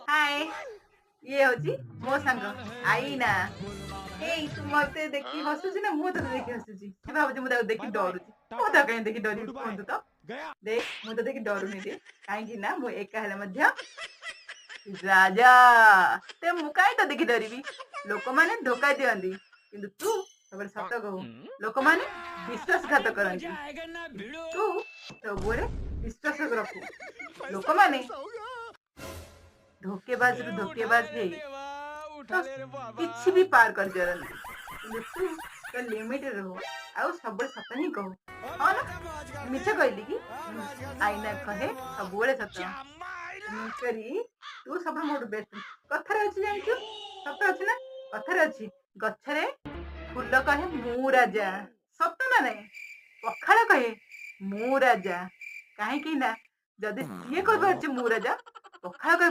ହାଏ, ଇଏ ହଉଛି ମୋ ସାଙ୍ଗ ଆଇନା। ଏଇ, ତୁ ମତେ ଦେଖି ହସୁଛୁ ନା ମୁଁ ତତେ ଦେଖି ହସୁଛି? ସେ ଭାବୁଛି ମୁଁ ତାକୁ ଦେଖି ଡରୁଛି। ମୁଁ ତାକୁ କାହିଁ ଦେଖି ଡରିବି କୁହନ୍ତୁ ତ? ଦେଖ, ମୁଁ ତ ଦେଖି ଡରୁନି ରେ, କାହିଁକି ନା ମୁଁ ଏକା ହେଲେ ମଧ୍ୟ ରାଜା। ତେ ମୁଁ କାହିଁ ତ ଦେଖି ଡରିବି? ଲୋକମାନେ ଧୋକା ଦିଅନ୍ତି, କିନ୍ତୁ ତୁ ସବୁବେଳେ ସତ କହୁ। ଲୋକମାନେ ବିଶ୍ୱାସଘାତ କରନ୍ତି, ତୁ ସବୁବେଳେ ବିଶ୍ୱାସ ରଖୁ। ଲୋକମାନେ ଧୋକେବାଜରୁ ଧୋକେବାଜ ହେଇ ତ କିଛି ବି ପାର କରିପାରନ୍ତି, କିନ୍ତୁ ତୁ ତୋ ଲିମିଟରେ ରହୁ ଆଉ ସବୁବେଳେ ସତ ହିଁ କହୁ। ହଁ ନା, ମିଛ କହିଲି କି? ଆଇନା କହେ ସବୁବେଳେ ସତ କରି। ତୁ ସବୁବେଳେ ମୋଠୁ ବେଷ୍ଟ। କଥାରେ ଅଛି, ଜାଣିଛୁ, ସତ ଅଛି ନା? କଥାରେ ଅଛି, ଗଛରେ ଫୁଲ କହେ ମୁଁ ରାଜା। ସତ ନା ନାଇଁ? ପଖାଳ କହେ ମୁଁ ରାଜା। କାହିଁକି ନା ଯଦି ସିଏ କହିପାରୁଛି ମୁଁ ରାଜା, ପଖାଳ କହେ